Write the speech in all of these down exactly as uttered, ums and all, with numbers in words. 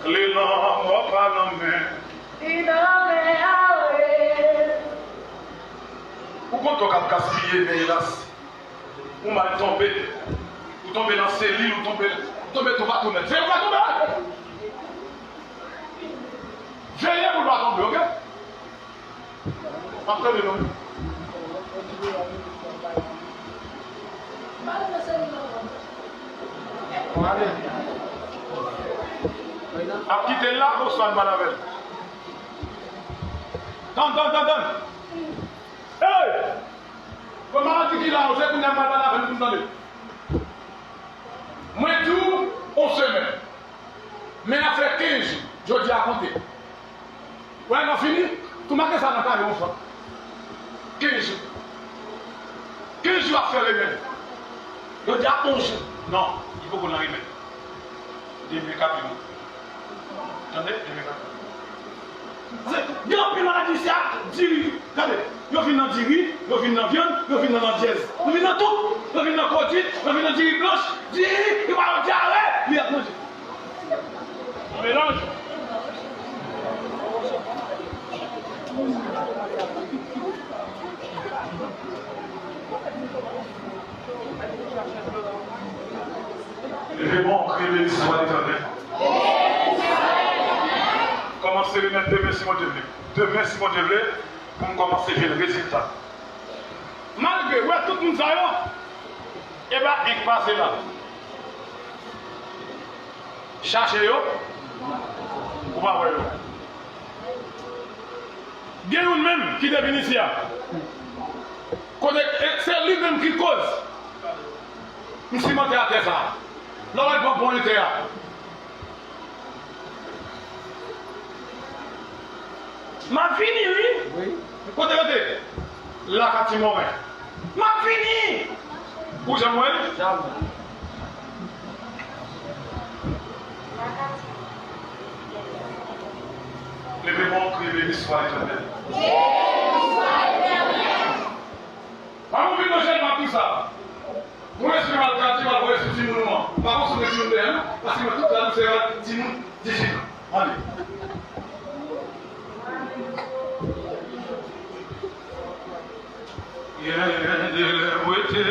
Kle lanmò pa nan men. Li nan men a wi. Ou konn w ap gaspiye, men elas, ou mal tonbe. Ou tonbe nan selil, ou tonbe, ou tonbe toupatou nèt. Se ou ka tonbe! Veye pou w pa tonbe, oke? M ap tande nou. Ap kite l la, oswa n pral avè l? Tann, tann, tann, tann! Hey! Bon, maladi ki la, se kounye a m pral pale avè l pou n tande. Mwen di w, on semèn. Men n ap fè kenz jou. Jodi a konte. Wè, n ap fini. Tou make sa nan kaye w fò. Kenz jou. Kenz jou ap fè remèd. Jodi a on jou. Non, li poko nan remèd. Demen k ap vini. Tande? Demen k ap vini. Se, gen anpil maladi isi a, diri. Tande, yo vin nan diri, yo vin nan vyann, yo vin nan landyèz. Yo vin nan tout. Yo vin nan kondwit, yo vin nan diri blanch, diri, yo pa yon dyare, li ap manje. Melanj. Leve men w, kriye Legliz, Papa Letènèl. Kòmanse remèd demen, si Bondye vle. Demen, si Bondye vle, pou m kòmanse jwenn rezilta. Malgre, wè tout moun sa yo, e pa enk pase la. Chache yo, ou pa wè yo. Gen youn menm ki te vin isi a. Kote, e, se li menm ki koz. M simonte atè sa. Lè w al pran pon etè a. M ap vini, wi. Wi. Kote rete? Laka Ti Moren. M ap vini! Ou janm wè l? Janm. Leve men w, kriye Beni swa Letènèl. Beni swa Letènèl. Pa nou vin nan jèn, m ap di sa. Mwen espere m al gade, m al voye sou timoun ou an. M pa konn si w gen timoun dèyè m, paske mwen tout la m se timoun dizitan. Ale. Gen de lè m rete.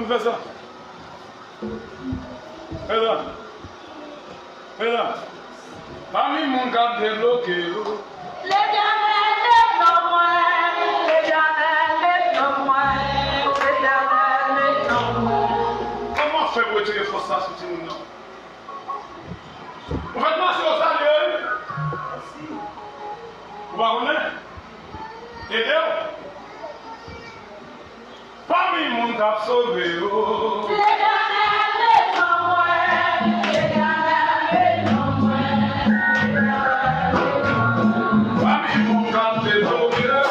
Fè sa. Fè sa. Fè sa. Pami moun k ap debloke yo. Letènèl ret nan mwen, Letènèl ret nan mwen, Letènèl ret nan mwen. Kòman fè pou retire fòs sa sou timoun nan? Ou fèk mache yo salye yo, wi. Ou pa konnen? Ede w. Pami moun k ap sove yo. Letènèl ret nan mwen, Letènèl ret nan mwen, Letènèl ret nan mwen. Pami moun k ap debloke yo.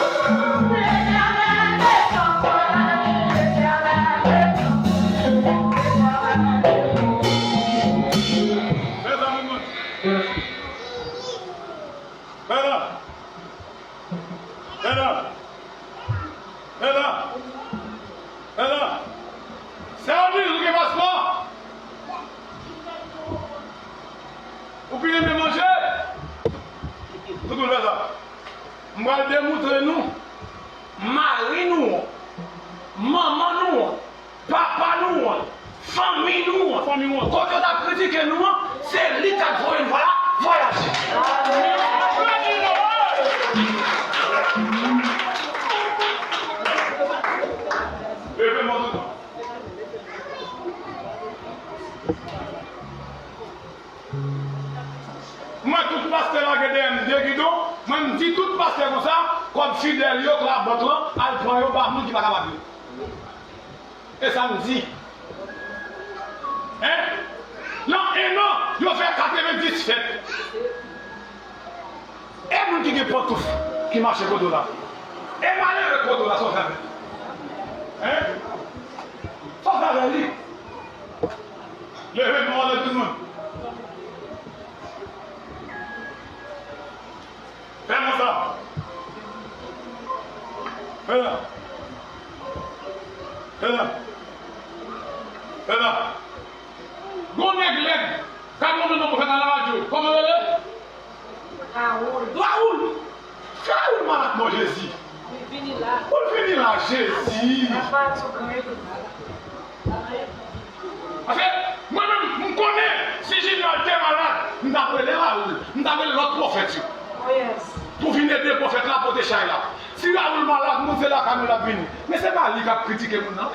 Letènèl ret nan mwen, Letènèl ret nan mwen, Letènèl ret nan mwen. Fè sa pou mwen. Fè sa. Fè sa. Fè sa. Fè sa. Sèvis, ou gen paspò? Ou pi renmen manje? Tout moun fè sa. M pral demoutre nou, mari nou an, manman nou an, papa nou an, fanmi nou an, fanmi nou an, kote yo t ap kritike nou an, se li k ap voye nou vwaya-, vwayaje. Leve men w tout. M wè tout pastè lage dèyè m de gidon, mwen m di tout pastè konsa, kòb fidèl yo, klabòt lan, al pran yo ba moun ki pa kapab yo. E sa m di. Hein? Nan en an, yo fè katrevendis fèt. E moun ki gen pantouf ki mache kote w la? E malere kote w la, sa w fè avè l? Hein? Sa w fè avè li? Leve men w anlè tout moun. Fè non sa. Fè la. Fè la. Fè la. Gon nèg lèd k ap nonmen non pwofèt nan radyo. Kòman yo rele? Raoul. Raoul! Raoul malad non, Jezi! Li vini la. Ou vini la, Jezi! Papa tou grenn. Paske mwen menm, m konnen si Junior te malad, m t ap rele Raoul, m t ap rele lòt pwofèt yo. Oh, yes. Pou vin ede pwofèt la pote chay la. Si Raoul malad, moun se lakay nou l ap vini. Men se pa li k ap kritike moun nan.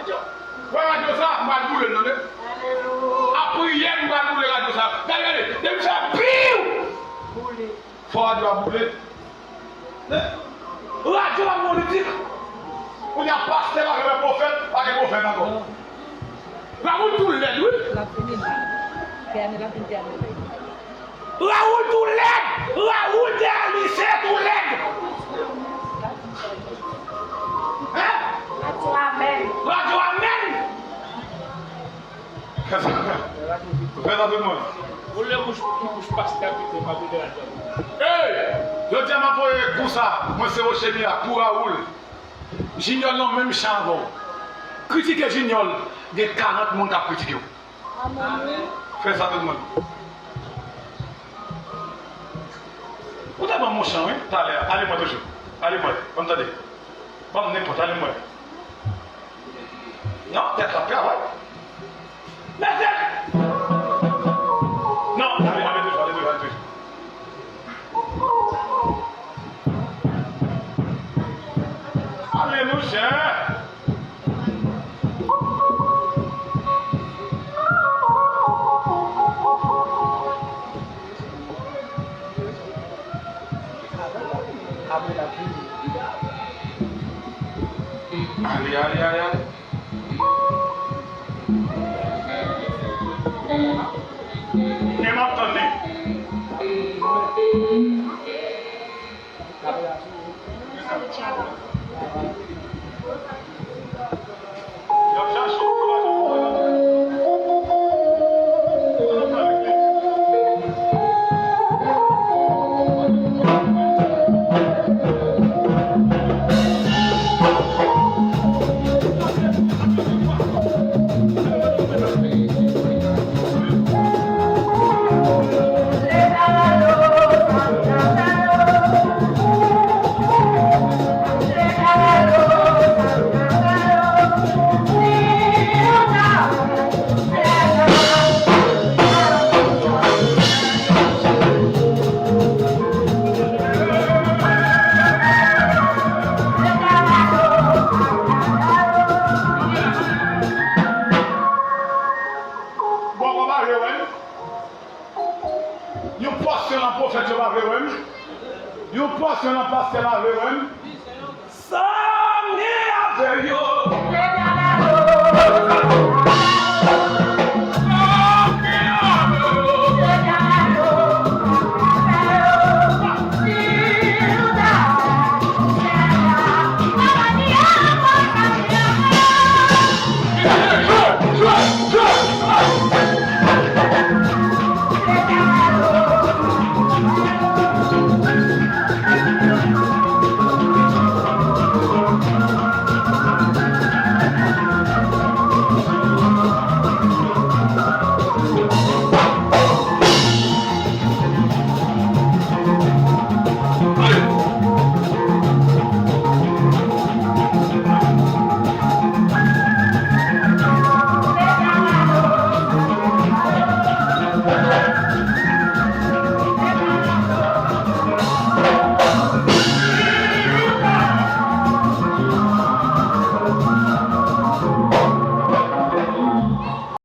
Wè radyo sa, m pral boule l non, men. Alelouya. A priyè, m pral boule radyo sa. Gade, gade, depi m fè piw! Boule. Fò radyo a boule. Radyo a politik. Kounye a pastè pa gen pwofèt, pa gen pwofèt ankò. Raoul tou lèd, wi. L ap vini la. Tènè l ap vin tènè. Raoul tou lèd. Raoul Delice tou lèd. Hein? Radyo Amèn. Radyo Amèn. Fè sa, fè sa tout moun. Boule bouch ou, bouch pastè pito pa boule ladan. Ey! Jodi a m ap voye kou sa, mwen se Rochemia, pou Raoul. Junior nan menm chan avè w. Kritike Junior, gen karant moun k ap kritike w. Amèn. Fè sa tout moun. Ou te ban m yon chan, wi, talè a. Ale mwen toujou. Ale mwen. Ban m tande. Ban m nenpòt, ale mwen. Non, tèt la travay. Mèt tèt! Non, ale, ale toujou, ale toujou, ale toujou. Ale, monchè! Ale, ale, ale, ale. E m ap tann li. Pòsyon nan pastè lave wè m. Sa m gen avè yo.